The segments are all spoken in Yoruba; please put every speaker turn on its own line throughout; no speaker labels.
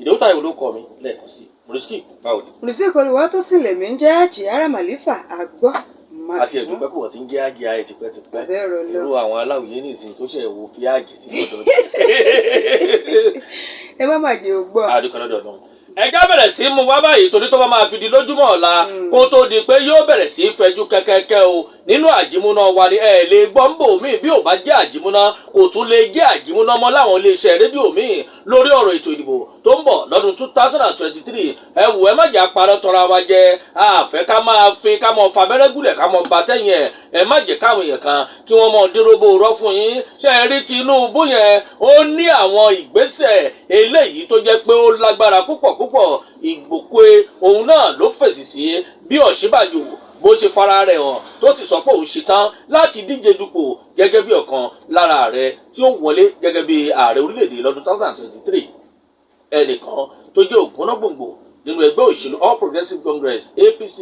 Ìdòwú Táíwò ló kọ mi lẹ́ẹ̀kan sí. Mùrísíkì, báwo ni?
Mùrísíkì olùwà tó sì lèmi ń jẹ́ Jìyàrá Màlífà àgbọ̀.
Àti ẹ̀dùnpẹ́ kò wọ́n ti ń jẹ́ àgì ayé tipẹ́tipẹ́.
Abẹ́rẹ́ lọ.
Irú àwọn aláwìyé nìsín tó ṣe wo fi àgì sí lọ́dọ̀.
Ẹ má má jẹ́ ògbọ́.
Àdúgbò lọ́dọ̀ náà, ẹjá bẹ̀rẹ̀ sí í mú wá báyìí, torí tó bá máa fi di lójúmọ́ ọ̀la, kó tó di pé yóò bẹ̀rẹ̀ sí í fẹjú kẹ́kẹ́kẹ́ o nínú àjímúná wa ni. Ẹ lè gbọ́ ń bò míì bí ò bá jẹ́ àjímúná, kò tún lè jẹ́ àjímúná mọ́ láwọn iléeṣẹ́ rédíò míì lórí ọ̀rọ̀ ètò ìdìbò tó ń bọ̀ lọ́dún 2023. Ẹ wò, ẹ má jẹ́ àparọ́ tọra wa jẹ. Àfẹ́ ká máa fi ká mọ fabẹ́rẹ́ gúnlẹ̀, ká mọ ba sẹ́yìn ẹ̀. Ẹ má jẹ́ káwọn èèyàn kan kí wọ́n mọ déròbó rọ́ fún yín. Ṣe é rí Tinubu yẹn, ó ní àwọn ìgbésẹ̀ eléyìí tó jẹ́ pé ó lágbára púpọ̀ púpọ̀. Ìgbòkè òun náà ló fèsì sí bí Ọ̀ṣínbàjò bó ṣe fara rẹ̀ hàn, tó ti sọ pé òun ṣetán láti díje dupò gẹ́gẹ́ bí ọ̀kan lára ààrẹ tí ó wọlé gẹ́gẹ́ bí ààrẹ orílẹ̀-èdè lọ́dún 2023. Ẹnìkan tó jẹ́ ògúnnágbòǹgbò nínú ẹgbẹ́ òṣèlú All Progressives Congress, APC,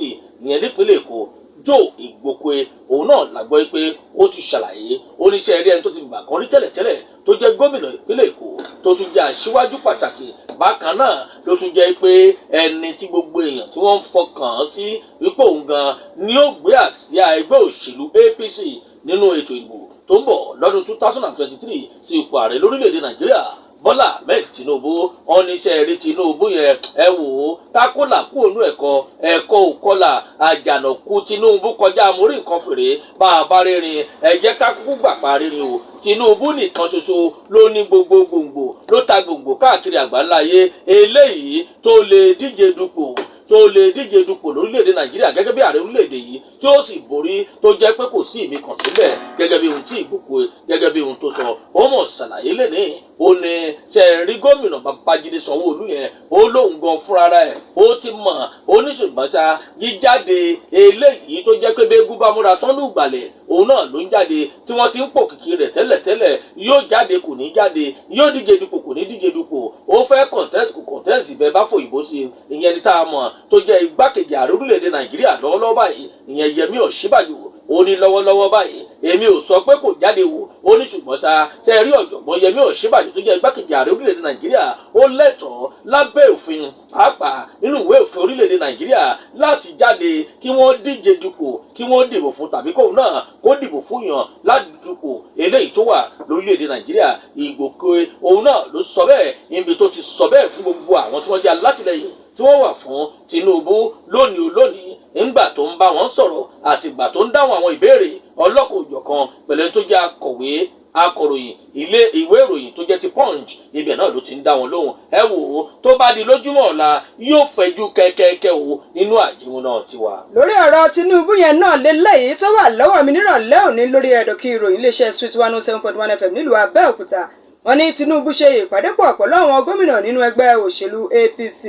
ìyẹn nípínlẹ̀ Èkó, Joe Igbokwe, òun náà la gbọ́ pé ó ti ṣàlàyé oníṣẹ́ eré ẹni tó ti gbà kan rí tẹ́lẹ̀tẹ́lẹ̀, tó jẹ́ gómìnà ìpínlẹ̀ Èkó, tó tún jẹ́ aṣíwájú pàtàkì. Bákan náà ló tún jẹ́ pé ẹni tí gbogbo èèyàn tí wọ́n ń fọkàn sí wípé òun gan ni ó gbé àsíá ẹgbẹ́ òṣèlú APC nínú ètò ìdìbò tó ń bọ̀ lọ́dún 2023 sí ipò ààrẹ lórílẹ̀‐èdè Nàìjíríà, Bọ́lá Ahmed Tinubu. Oníṣẹ́ rí Tinubu yẹn, ẹ wò ó, tákólà kú ònú ẹ̀kọ́ ẹ̀kọ́ òkọlà àjànàkú. Tinubu kọjá mórí nǹkan fèrè bá a bá rírin. Ẹ jẹ́ ká kúkú gbà pa rírin o. Tinubu nìkan ṣoṣo ló ní gbogbo gbòǹgbò, ló ta gbòǹgbò káàkiri àgbáńlá ayé eléyìí tó lè díje dupò, tó lè díje dupò lórílẹ̀‐èdè Nàìjíríà gẹ́gẹ́ bí ààrẹ orílẹ̀‐èdè yìí, tí ó sì borí, tó jẹ́ pé kò sí ìmí kan síbẹ̀, gẹ́gẹ́ bí ohun tí Ìgbòkè, gẹ́gẹ́ bí ohun tó sọ. Ó mọ̀ ṣàlàyé lẹ́nìí, ó ní ṣe rí gómìnà Babájídé Sanwó-Olú yẹn, ó lóun gan fúnra rẹ̀ ó ti mọ̀. Ó ní ṣùgbọ́n ṣá, jíjáde eléyìí tó jẹ́ pé bẹ́gú bá múra tán lùgbàlẹ̀, òun náà ló ń jáde tí wọ́n ti ń pò kìkì rẹ̀ tẹ́lẹ̀tẹ́lẹ̀. Yóò jáde, kò ní jáde, yóò díje dupò, kò ní díje dupò, ó fẹ́ contest, kò contest, bẹ́ẹ̀ bá fòyìnbó sí i. Ìyẹn ní tá a mọ̀ tó jẹ́ igbákejì ààrẹ orílẹ̀-èdè Nàìjíríà lọ́wọ́lọ́wọ́ báyìí, ìyẹn Yẹmí Ọ̀ṣínbàjò. Ó ní lọ́wọ́lọ́wọ́ báyìí, èmi ò sọ pé kò jáde wò. Ó ní ṣùgbọ́n ṣá, ṣe rí ọ̀jọ̀gbọ́n Yẹmí Ọ̀ṣínbàjò tó jẹ́ igbákejì ààrẹ orílẹ̀-èdè Nàìjíríà, ó lẹ́tọ̀ọ́ lábẹ́ òfin, pàápàá nínú ìwé òfin orílẹ̀-èdè Nàìjíríà, láti jáde kí wọ́n díje dupò, kí wọ́n dìbò fún, tàbí kóun náà kó dìbò fún yàn láti dupò eléyìí tó wà lórílẹ̀-èdè Nàìjíríà. Ìgbòkè òun náà ló sọ bẹ́ẹ̀ níbi tó ti sọ bẹ́ẹ̀ fún gbogbo àwọn tí wọ́n jẹ́ alátìlẹyìn tí wọ́n wà fún Tinubu lónìí lónìí, ńgbà tó ń bá wọn sọ̀rọ̀ àti ìgbà tó ń dáhùn àwọn ìbéèrè ọlọ́kọ̀-ò-jọ̀kan pẹ̀lú tó jẹ́ akọ̀wé akọ̀ròyìn ilé ìwé ìròyìn tó jẹ́ ti Punch. Ibẹ̀ náà ló ti ń dá wọn lóhùn. Ẹ wò ó, tó bá di lójúmọ́ ọ̀la, yóò fẹjú kẹ́kẹ́kẹ́ o nínú àjíwọ̀n náà tiwa.
Lórí ọ̀rọ̀ Tinubu yẹn náà lélẹ́yìí tó wà lọ́wọ́ mi nírọ̀lẹ́ òní lórí ẹ̀dọ̀kí ìròyìn iléeṣẹ́ Sweet 107.1 FM nílùú Abẹ́òkúta, wọ́n ní Tinubu ṣe ìpàdé pọ̀ pẹ̀lú àwọn gómìnà nínú ẹgbẹ́ òṣèlú APC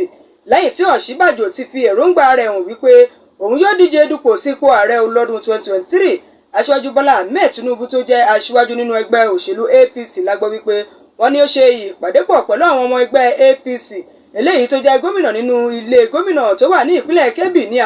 lẹ́yìn tí Ọ̀ṣínbàjò ti fi èròǹgbà rẹ̀ hàn wípé òun yóò díje dupò sípò ààrẹ lọ́dún 2023. Aṣíwájú Bọ́lá Ahmed Tinubu, tó jẹ́ aṣíwájú nínú ẹgbẹ́ òṣèlú APC, la gbọ́ wípé wọ́n ní ó ṣe ìpàdé pọ̀ pẹ̀lú àwọn ọmọ ẹgbẹ́ APC eléyìí tó jẹ́ gómìnà nínú ilé gómìnà tó wà ní ìpínlẹ̀ Kebbi ní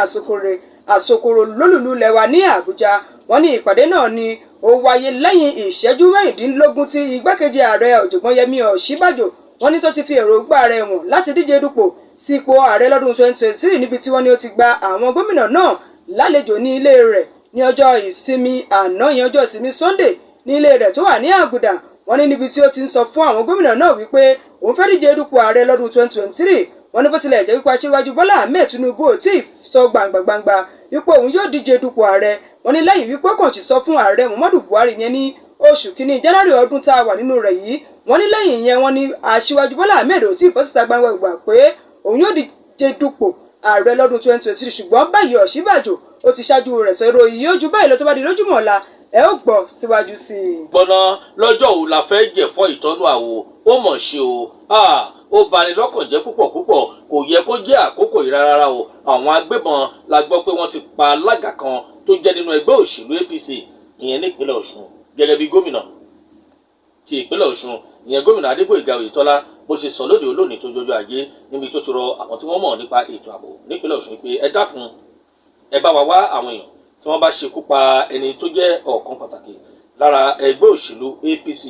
Àsokoro lólùlú lẹwa ní Àbújá. Wọ́n ní ìpàdé náà ni ó wáyé lẹ́yìn ìṣẹ́jú 16 tí igbákejì ààrẹ, ọ̀jọ̀gbọ́n Yẹmí Ọ̀ṣínbàjò, wọ́n ní tó ti fi èròǹgbà rẹ̀ hàn láti díje dupò sípò ààrẹ lọ́dún 2023, níbi tí wọ́n ní ó ti gba àwọn gómìnà náà lálejò ní ilé rẹ̀ ní ọjọ́ ìsinmi àná yẹn, ọjọ́ ìsinmi Sunday, ní ilé rẹ̀ tó wà ní Àgùdà. Wọ́n ní níbi tí ó ti ń sọ fún àwọn gómìnà náà wípé òun fẹ́ díje dupò ààrẹ lọ́dún 2023. Wọ́n ní bó tilẹ̀ jẹ́ wípé aṣíwájú Bọ́lá Ahmed Tinubu ò tí ì sọ gbangba-gbangba wípé òun yóò díje dupò ààrẹ, wọ́n ní lẹ́yìn wípé kàn sì sọ fún ààrẹ Muhammadu Buhari yẹn ní oṣù kínní January ọdún tá a wà nínú rẹ̀ yìí. Wọ́n ní lẹ́yìn ìyẹn, wọ́n ní aṣíwájú Bọ́lá Ahmed ò tí ì bọ́ síta gbangba gbà pé òun yóò díje dupò ààrẹ lọ́dún 2023. Ṣùgbọ́n báyìí, Ọ̀ṣínbàjò ó ti ṣáájú rẹ̀ sọ. Ìròyìn yóò ju báyìí lọ. Tó bá di lójúmọ́ ọ̀la, ẹ ó gbọ́ síwájú sí i.
Gbọ́ná lọ́jọ́ òun la fẹ́ jẹ̀fọ́ ìtọ́nú àwo. Ó mọ̀ ṣe o, ó bani lọ́kàn jẹ́ púpọ̀ púpọ̀. Kò yẹ kó jẹ́ àkókò yìí rárá o. Àwọn agbébọn la gbọ́ pé wọ́n ti pa alága kan tó jẹ́ nínú ẹgbẹ́ òṣèlú APC, ìyẹn nípínlẹ̀ Ọ̀ṣun, gẹ́gẹ́ bí gómìnà ti ìpínlẹ̀ Ọ̀ṣun, ìyẹn gómìnà Adégbóyèga Oyètọ́lá, bó ṣe sọ lóde olónìí tó jọjọ ajé, níbi tó ti rọ àwọn tí wọ́n mọ̀ nípa ètò ààbò nípínlẹ̀ Ọ̀ṣun pé ẹ dákun, ẹ bá wa wá àwọn èèyàn tí wọ́n bá ṣekú pa ẹni tó jẹ́ ọ̀kan pàtàkì lára ẹgbẹ́ òṣèlú APC,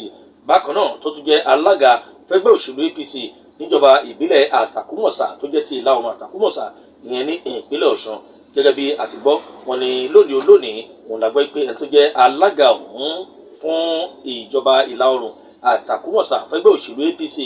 bákan náà tó tún jẹ́ alága fẹ́gbẹ́ òṣèlú APC. Níjọba ìbílẹ̀ Àtàkùmọ̀sà tó jẹ́ ti ìlà oòrùn Àtàkùmọ̀sà, ìyẹn ní ìpínlẹ̀ Ọ̀ṣun. Gẹ́gẹ́ bí a ti gbọ́, wọn ní lónìí olónìí òun la gbọ́ pé ẹni tó jẹ́ alága ọ̀hún fún ìjọba ìlà oòrùn Àtàkùmọ̀sà fẹ́gbẹ́ òṣèlú APC,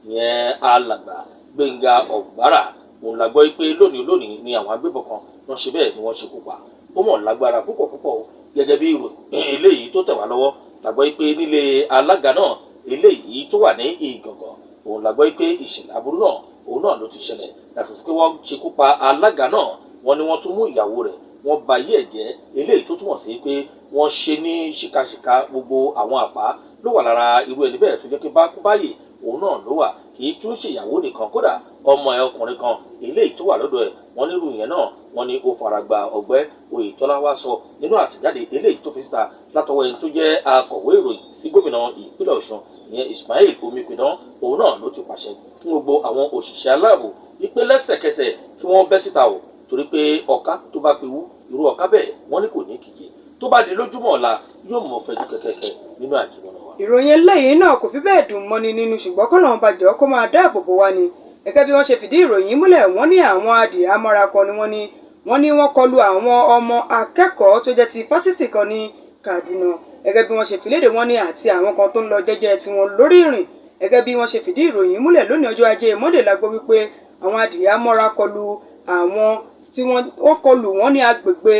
ìyẹn alàgbà Gbẹ̀ngà Ọ̀gbárà, òun la gbọ́ pé lónìí lónìí ni àwọn agbébọn kan wọ́n ṣe bẹ́ẹ̀ ni wọ́n ṣekú pa. Ó mọ̀ lágbára púpọ̀ púpọ̀ o. Gẹ́gẹ́ bí ìròyìn eléyìí tó tẹ̀ wá lọ́wọ́, la gbọ́ pé nílé alága náà eléyìí tó wà ní Ìgàngàn, òun la gbọ́ pé ìṣẹ̀lẹ̀ aburú náà òun náà ló ti ṣẹlẹ̀. Yàtọ̀ sí pé wọ́n ṣekú pa alága náà, wọ́n ní wọ́n tún mú ìyàwó rẹ̀, wọ́n ba ayé ẹ̀ jẹ́, eléyìí tó túmọ̀ sí pé wọ́n ṣe ní ṣìkàṣìkà. Gbogbo àwọn àpá ló wà lára irú ẹni bẹ́ẹ̀ tó jẹ́ pé bá kú báyìí òun náà ló wà. Kì í tún ṣèyàwó nìkan, kódà ọmọ ẹ̀ ọkùnrin kan eléyìí tó wà lọ́dọ̀ ẹ̀, wọ́n nírú ìyẹn náà, wọ́n ní ó fara gba ọgbẹ́. Oyètọ́lá wá sọ nínú àtẹ̀jáde eléyìí tó fi síta látọwọ́ ẹni tó jẹ́ akọ̀wé ìròyìn sí gómìnà ìpínlẹ̀ Ọ̀ṣun, ìyẹn Ismail Omipidan, òun náà ló ti pàṣẹ fún gbogbo àwọn òṣìṣẹ́ aláàbò wípé lẹ́sẹ̀kẹsẹ̀ kí wọ́n bẹ́ síta o, torí pé ọ̀ká tó bá pewú, irú ọ̀ká bẹ́ẹ̀, wọ́n ní kò ní kìjì. Tó bá di lójúmọ́ ọ̀la, yóò mọ̀ fẹ́jú kẹ̀kẹ́kẹ́ nínú àjùmọ̀nà wa.
Ìròyìn eléyìí náà kò fi bẹ́ẹ̀ dùn mọ́ni nínú, ṣùgbọ́n kọ́lọ́run bá jọ kó máa dáàbò bò wá ni. Gẹ́gẹ́ bí wọ́n ṣe fìdí ìròyìn múlẹ̀, wọ́n ní àwọn adìhámọ́ra kan ni wọ́n ní wọ́n kọlu àwọn ọmọ akẹ́kọ̀ọ́ tó jẹ́ ti fásitì kan ní Kaduna. Gẹ́gẹ́ bí wọ́n ṣe fìlédè, wọ́n ní àti àwọn kan tó ń lọ jẹ́jẹ́ tiwọn lórí ìrìn. Gẹ́gẹ́ bí wọ́n ṣe fìdí ìròyìn múlẹ̀ lónìí ọjọ́ ajé Monday, la gbọ́ wípé àwọn adìhámọ́ra kọlu àwọn tí wọ́n kọlù wọ́n ní agbègbè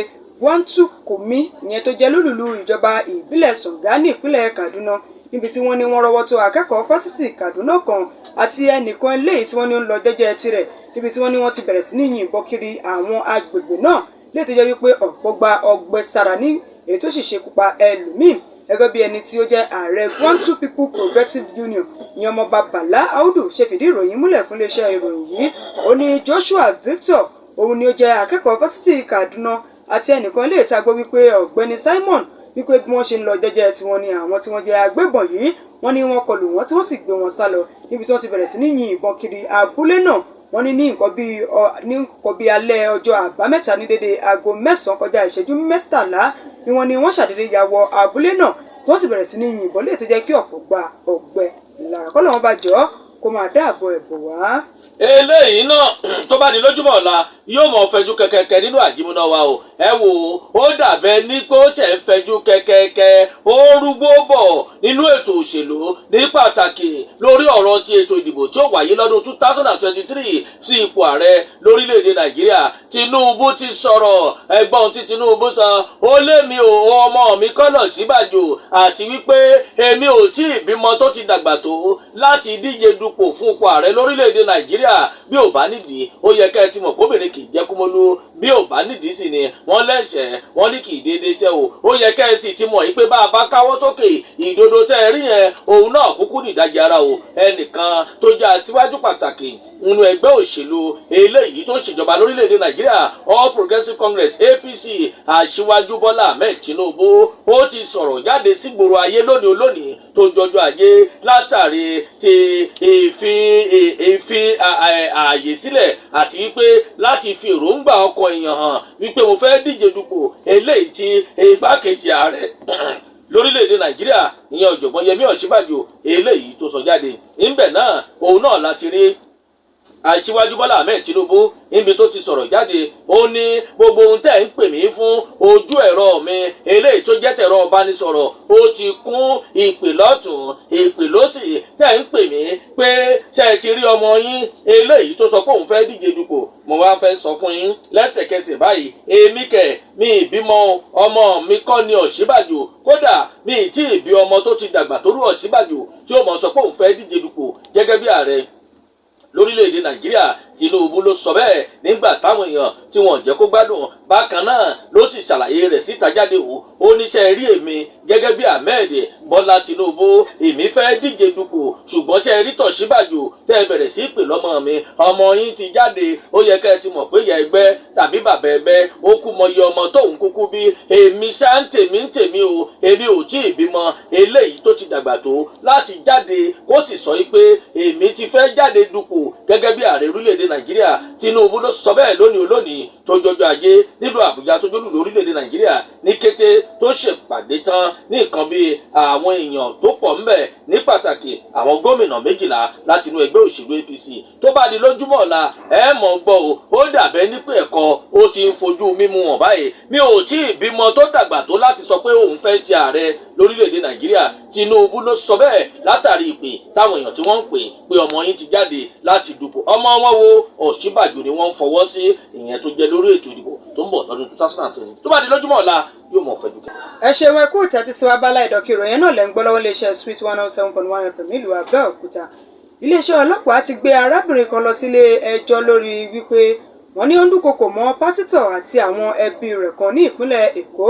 Gwantu-Kurmi, ìyẹn tó jẹ́ lólùlù ìjọba ìbílẹ̀ Sàngá ní ìpínlẹ̀ Kaduna, níbi tí wọ́n ní wọ́n rọ́wọ́ tó akẹ́kọ̀ọ́ fásitì Kaduna kan àti ẹnìkan eléyìí tí wọ́n ní ń lọ jẹ́jẹ́ tirẹ̀, níbi tí wọ́n ní wọ́n ti bẹ̀rẹ̀ sí ní yìnbọn kiri àwọn agbègbè náà, léyìí tó jẹ́ wípé ọ̀pọ̀ gba ọgbẹ́ sára ní èyí tó sì ṣekú pa ẹlòmíì. Gẹ́gẹ́ bí ẹni tí ó jẹ́ ààrẹ Gwantu People Progressive Union, ìyẹn ọmọọba Bala Audu, ṣe fìdí ìròyìn múlẹ̀ fún iléeṣẹ́ ìròyìn yìí, ó ní Joshua Victor, òun ni ó jẹ́ akẹ́kọ̀ọ́ fásitì Kaduna, àti ẹnìkan ilé ìta gbọ́ wípé ọ̀gbẹ́ni Simon, wípé bí wọ́n ṣe ń lọ jẹ́jẹ́ tiwọn ni àwọn tí wọ́n jẹ́ agbébọn yìí, wọ́n ní wọ́n kọlù wọ́n tí wọ́n sì gbé wọn sá lọ, níbi tí wọ́n ti bẹ̀rẹ̀ sí ní yin ìbọn kiri abúlé náà. Wọ́n ní ní nǹkan bíi alẹ́ ọjọ́ àbámẹ́ta ní dédé aago 9:13 ni wọ́n ní wọ́n ṣàdédé ya wọ abúlé náà, tí wọ́n sì bẹ̀rẹ̀ sí ní yin ìbọn, léyìí tó jẹ́ kí ọ̀pọ̀ gba ọgbẹ́ lára. Kọ́lọ́run bá jọ kó máa dáàbò ẹ̀ bò wá.
Eléyìí náà tó bá di lójúmọ́ ọ̀la, yóò mọ̀ fẹjú kẹ̀kẹ́kẹ́ nínú àjímúná wa o. Ẹ wò ó, dàbẹ́ ní kó tẹ̀ ń fẹjú kẹ̀kẹ́kẹ́, ó rúgbó bọ̀ nínú ètò òṣèlú, ní pàtàkì lórí ọ̀rọ̀ ti ètò ìdìbò tí ó wáyé lọ́dún 2023 sí ipò ààrẹ lórílẹ̀‐èdè Nàìjíríà. Tinubu ti sọ̀rọ̀. Ẹgbọ́n tí Tinubu sọ, ó lé mi ò, ọmọ mi kọ́nà síbàjò, àti wípé èmi ò tí ì bímọ tó ti dàgbà tó láti díje dupò fún ipò ààrẹ lórílẹ̀‐èdè Nàìjíríà. Bí ò bá nídìí, ó yẹ kẹ́ ẹ ti mọ̀ kóbìnrin kì í jẹ́ kúmọ́lú. Bí ò bá nídìí sì ni wọ́n lẹ́sẹ̀, wọ́n ní kì í déédéé ṣẹ́ o. Ó yẹ kẹ́ ẹ sì ti mọ̀ yìí pé bá a bá káwọ́ sókè, ìdodo tẹ́ ẹ rí yẹn, òun náà kúkú nìdajì ara o. Ẹnìkan tó jẹ́ aṣíwájú pàtàkì nínú ẹgbẹ́ òṣèlú eléyìí tó ń ṣèjọba lórílẹ̀‐èdè Nàìjíríà, All Progressives Congress, APC, Aṣíwájú Bọ́lá Ahmed Tinubu, ó ti sọ̀rọ̀ jáde sígboro ayé lónìí olónìí tó ń jọjọ́ ayé látàrí ti ìfi ààyè sílẹ̀ àti wípé láti fi èròǹgbà ọkàn èèyàn hàn wípé mo fẹ́ díje dupò, eléyìí tí igbákejì ààrẹ lórílẹ̀‐èdè Nàìjíríà, ìyẹn ọ̀jọ̀gbọ́n Yẹmí Ọ̀ṣínbàjò, eléyìí tó sọ jáde ńbẹ̀ náà, òun náà láti rí Aṣíwájú Bọ́lá Ahmed Tinubu níbi tó ti sọ̀rọ̀ jáde. Ó ní gbogbo ohun tẹ́ ń pè mí fún, ojú ẹ̀rọ mi eléyìí tó jẹ́ tẹ̀rọ ọbánisọ̀rọ̀, ó ti kún, ìpè lọ́tún, ìpè lọ́sì, tẹ́ ń pè mí pé ṣe é ti rí ọmọ yín eléyìí tó sọ pé òun fẹ́ díje dupò. Mo wá fẹ́ sọ fún yín lẹ́sẹ̀kẹsẹ̀ báyìí, èmi kẹ̀ mi ìbímọ, ọmọ mi kọ́ ni Ọ̀ṣínbàjò. Kódà mi ì tí ì bí ọmọ tó ti dàgbà tó rú Ọ̀ṣínbàjò tí ó mọ̀ sọ pé òun fẹ́ díje dupò gẹ́gẹ́ bí ààrẹ lórílẹ̀‐èdè Nàìjíríà. Tinubu ló sọ bẹ́ẹ̀ nígbà táwọn èèyàn tí wọ́n jẹ́ kó gbádùn. Bákan náà ló sì ṣàlàyé rẹ̀ síta jáde o. Ó níṣẹ́ rí èmi gẹ́gẹ́ bí Ahmed Bọ́lá Tinubu, èmi fẹ́ díje dupò, ṣùgbọ́n ṣe rí tọ̀síbàjò tẹ́ ẹ bẹ̀rẹ̀ sí pè lọ́mọ mi, ọmọ yín ti jáde, ó yẹ kẹ́ ẹ ti mọ̀ pé ìyá ẹgbẹ́ tàbí bàbá ẹgbẹ́ ó kú mọyì ọmọ tóun kúkú bí. Èmi ṣá ń tèmi ń tèmi o, èmi ò tí ì bímọ eléyìí tó ti dàgbà tó láti jáde kó sì sọ pé èmi ti fẹ́ jáde dupò gẹ́gẹ́ bí ààrẹ orílẹ̀-èdè. Nàìjíríà. Tinubu ló sọ bẹ́ẹ̀ lónìí olónìí tó jọjọ Ajé nílùú Àbújá, tó jólù lórílẹ̀‐èdè Nàìjíríà, ní kété tó ṣèpàdé tán ní nǹkan bíi àwọn èèyàn tó pọ̀ ńbẹ̀, ní pàtàkì àwọn gómìnà 12 láti inú ẹgbẹ́ òṣèlú APC. Tó bá di lójúmọ́ ọ̀la, ẹ mọ̀ gbọ́ o. Ó dàbẹ́ ní pé ẹ̀kọ́ ó ti ń fojú mímu hàn báyìí. Mi ò tí ì bímọ tó dàgbà tó láti sọ pé òun fẹ́ jẹ ààrẹ lórílẹ̀‐èdè Nàìjíríà. Tinubu ló sọ bẹ́ẹ̀ látàrí ìpè táwọn èèyàn tí wọ́n ń pè pé ọmọ yín ti jáde láti dupò. Ọmọ wọn wo? Ọ̀ṣínbàjò ni wọ́n ń fọwọ́ sí, ìyẹn tó jẹ́ lórí ètò ìdìbò tó ń bọ̀ lọ́dún 2020. Tó bá di lójúmọ́ ọ̀la, yóò mọ̀ fẹ́jú kẹ́.
Ẹ ṣeun, ẹ kú ìtẹ́tí sí wa. Bala ìdọ̀kí ìròyìn náà lẹ́ ń gbọ́ lọ́wọ́ iléeṣẹ́ Sweet 107.1 FM nílùú Abẹ́òkúta. Iléeṣẹ́ ọlọ́pàá ti gbé arábìnrin kan lọ sílé ẹjọ́ lórí wípé wọ́n ní ó ń dúnkokò mọ́ pásítọ̀ àti àwọn ẹbí rẹ̀ kan ní ìpínlẹ̀ Èkó.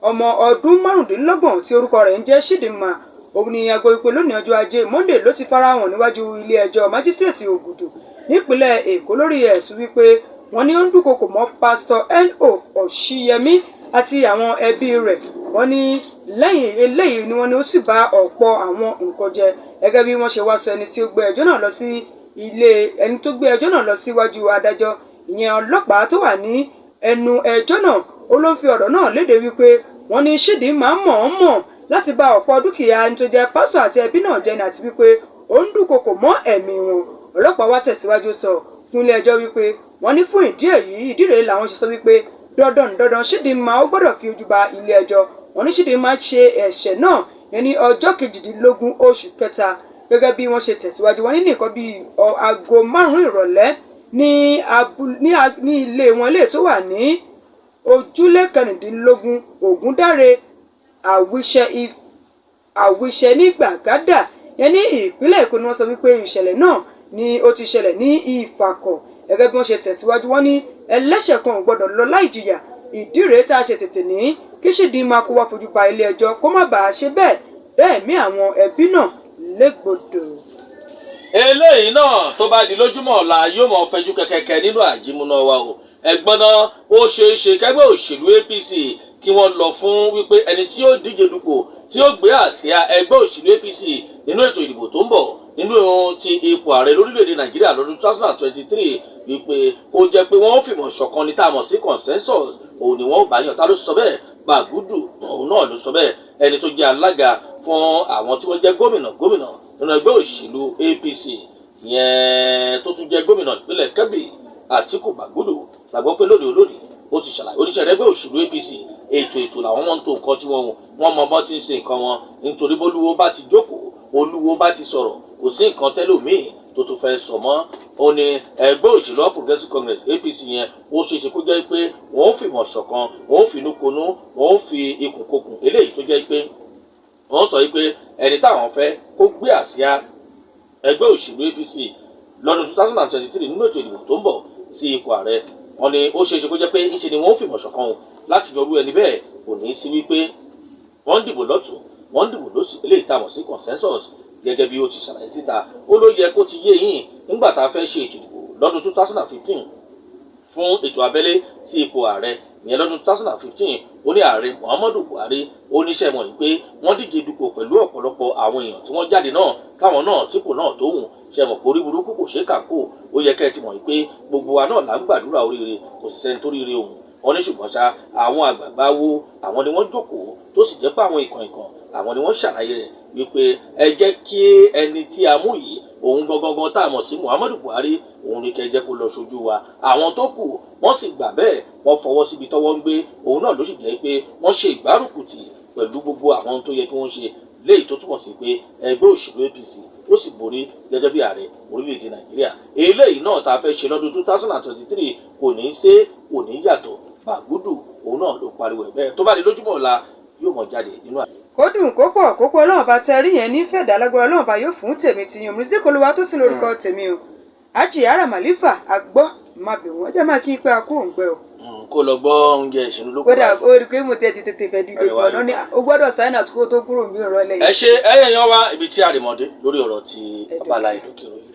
Ọmọ ọdún 25 tí orúkọ rẹ̀ ń jẹ́ Chidinma, òun ni aago ìpè lónìí ọjọ́ Ajé Monday ló ti farahàn níwájú ilé ẹjọ́ májísírèètì Ògùdù nípínlẹ̀ Èkó lórí ẹ̀sùn wípé wọ́n ní ó ń dúnkokò mọ́ pásítọ̀ N.O. Ọ̀ṣíyẹmí àti àwọn ẹbí rẹ̀. Wọ́n ní lẹ́yìn eléyìí ni wọ́n ní ó sì bá ọ̀pọ̀ àwọn nǹkan jẹ. Gẹ́gẹ́ bí wọ́n ṣe wá sọ, ẹni tí ó gbé ẹjọ́ náà lọ sí ilé ẹni tó gbé ẹjọ́ náà lọ síwájú adájọ́, ìyẹn ọlọ́pàá tó wà ní ẹnu ẹjọ́ náà, ó ló ń fi ọ̀rọ̀ náà léde wípé wọ́n ní Chidinma mọ̀ọ́mọ̀ láti bà ọ̀pọ̀ dúkìá ẹni tó jẹ́ pásítọ̀ àti ẹbí náà jẹ́ ni, àti wípé ó ń dúnkokò mọ́ ẹ̀mí wọn. Ọlọ́pàá wá tẹ̀síwájú sọ fún ilé ẹjọ́ wípé wọ́n ní fún ìdí èyí, ìdí rèé làwọn ṣe sọ wípé dandan dandan, Chidinma ó gbọ́dọ̀ fi ojú ba ilé ẹjọ́. Wọ́n ní Chidinma ṣe ẹ̀ṣẹ̀ náà yẹn ní ọjọ́ 18 oṣù kẹta. Gẹ́gẹ́ bí wọ́n ṣe tẹ̀síwájú, wọ́n ní nǹkan bíi aago 5 ìrọ̀lẹ́ ní ilé wọn ilé tó wà ní ojúlé 16, Ògúndáre, Àwíṣẹ ní Gbàgádà yẹn ní ìpínlẹ̀ Èkó ni wọ́n sọ wípé ìṣẹ̀lẹ̀ náà ni ó ti ṣẹlẹ̀ ní Ìfàkọ̀. Gẹ́gẹ́ bí wọ́n ṣe tẹ̀síwájú, wọ́n ní ẹlẹ́ṣẹ̀ kan ò gbọ́dọ̀ lọ láì jìyà. Ìdí rèé tá a ṣe tètè ní kí Chidinma kó wá fojú ba ilé ẹjọ́, kó má bàa ṣe bẹ́ẹ̀ bẹ́ẹ̀ mí àwọn ẹbí náà légbodò.
Eléyìí náà, tó bá di lójúmọ́ ọ̀la, yóò mọ̀ fẹjú kẹ̀kẹ́kẹ́ nínú àjímúná wa o. Ẹ̀gbọ́n náà, ó ṣeé ṣe kẹgbẹ́ òṣèlú APC kí wọ́n lọ fún wípé ẹni tí ó díje dupò, tí ó gbé àsíá ẹgbẹ́ òṣèlú APC nínú ètò ìdìbò tó ń bọ̀ nínú ti ipò ààrẹ lórílẹ̀‐èdè Nàìjíríà lọ́dún 2023, wípé kó jẹ́ pé wọ́n fìmọ̀ ṣọ̀kan ní tá a mọ̀ sí consensus, òun ni wọ́n bá yàn. Ta ló sọ bẹ́ẹ̀? Bàgúdù, òun náà ló sọ bẹ́ẹ̀, ẹni tó jẹ́ alága fún àwọn tí wọ́n jẹ́ gómìnà gómìnà nínú ẹgbẹ́ òṣèlú APC ìyẹn, tó tún jẹ́ gómìnà ìpínlẹ̀ Kebbi, Àtíkù Bàgúdù. Làgbọ́ pé lónìí olónìí ó ti ṣàlàyé oníṣẹ́ ẹgbẹ́ òṣèlú APC, ètò ètò làwọn wọn ń tó nǹkan tí wọ́n mọ bọ́n ti ń ṣe nǹkan wọn, nítorí bólúwo bá ti jókòó, olúwo bá ti sọ̀rọ̀, kò sí nǹkan tẹ́lòmíì tó tún fẹ́ sọ mọ́. Ó ní ẹgbẹ́ òṣèlú All Progressives Congress, APC yẹn, ó ṣeéṣe kó jẹ́ pé wọ́n ó fìmọ̀ ṣọ̀kan, wọ́n ó finú konú, wọ́n ó fi ikùn kokùn, eléyìí tó jẹ́ pé wọ́n sọ pé ẹni táwọn fẹ́ kó gbé àsíá ẹgbẹ́ òṣèlú APC lọ́dún 2023 nínú ètò ìdìbò tó ń bọ̀ sí ipò ààrẹ, wọ́n ní ó ṣeéṣe kó jẹ́ pé ńṣe ni wọ́n ó fìmọ̀ ṣọ̀kan o láti yọrú ẹni bẹ́ẹ̀. Kò ní í sí wípé wọ́n ń dìbò lọ́tún, wọ́n ń dìbò lósì, eléyìí tá a mọ̀ sí consensus. Gẹ́gẹ́ bí ó ti ṣàlàyé síta, ó ló yẹ kó ti yé yín nígbà tá a fẹ́ ṣe ètò ìdìbò lọ́dún 2015 fún ètò abẹ́lé sí ipò ààrẹ ìyẹn lọ́dún 2015. Ó ní ààrẹ Muhammadu Buhari, ó níṣẹ́ mọ̀ yìí pé wọ́n díje dupò pẹ̀lú ọ̀pọ̀lọpọ̀ àwọn èèyàn tí wọ́n jáde náà, káwọn náà típò náà tó hùn ṣe mọ̀ pé orí burúkú kò ṣeé kà kó. Ó yẹ kẹ́ ẹ ti mọ̀ yìí pé gbogbo wa náà là ń gbàdúrà oríire, kò sì sẹ́ni tó ríire òun. Wọ́n ní ṣùgbọ́n ṣá, àwọn àgbààgbà wo, àwọn ni wọ́n jókòó, tó sì jẹ́ pé àwọn ìkàn ìkàn, àwọn ni wọ́n ṣàlàyé rẹ̀ wípé ẹ jẹ́ kí ẹni tí a mú yìí, òun gangan tá a mọ̀ sí Muhammadu Buhari, òun ni kẹ́ ẹ jẹ́ kó lọ ṣojú wa. Àwọn tó kù wọ́n sì gbà bẹ́ẹ̀, wọ́n fọwọ́ síbi tọ́wọ́ ń gbé. Òun náà ló sì jẹ́ pé wọ́n ṣe ìgbárùkùtì pẹ̀lú gbogbo àwọn tó yẹ kí wọ́n ṣe, léyìí tó túmọ̀ sí pé ẹgbẹ́ òṣèlú APC ó sì borí gẹ́gẹ́ bí ààrẹ orílẹ̀-èdè Nàìjíríà. Eléyìí náà tá a fẹ́ ṣe lọ́dún 2023 kò ní í ṣe, kò ní í yàtọ̀. Bàgúdù, òun náà ló pariwo ẹ̀ bẹ́ẹ̀. Tó bá di lójúmọ́ ọ̀la, yóò mọ̀ jáde nínú àná.
Kó dùn, kó pọ̀, kó pọ̀. Ọlọ́run bá tẹ rí yẹn ní fẹ̀dá lágbára. Ọlọ́run bá yóò fún tèmi ti yan Music Olúwa tó sì lórúkọ tèmi o. Ájì ara màlífà àgbọ́ má bẹ̀ wọ́n jẹ́ máa kí n pé a kú òǹgbẹ o.
Kó lọ gbọ́ oúnjẹ ìṣínú ló kù.
Kódà ó rí i pé mo tiẹ̀ ti tètè fẹ́ dìde pọ̀ náà ni o gbọ́dọ̀ sign out kó tó kúrò ní ìrọ̀lẹ́
Ẹ
yìí.
ṣe ẹyẹ yan wá ibi tí àrèmọdé lórí ọ̀rọ̀ ti abala ìdókèrò yìí.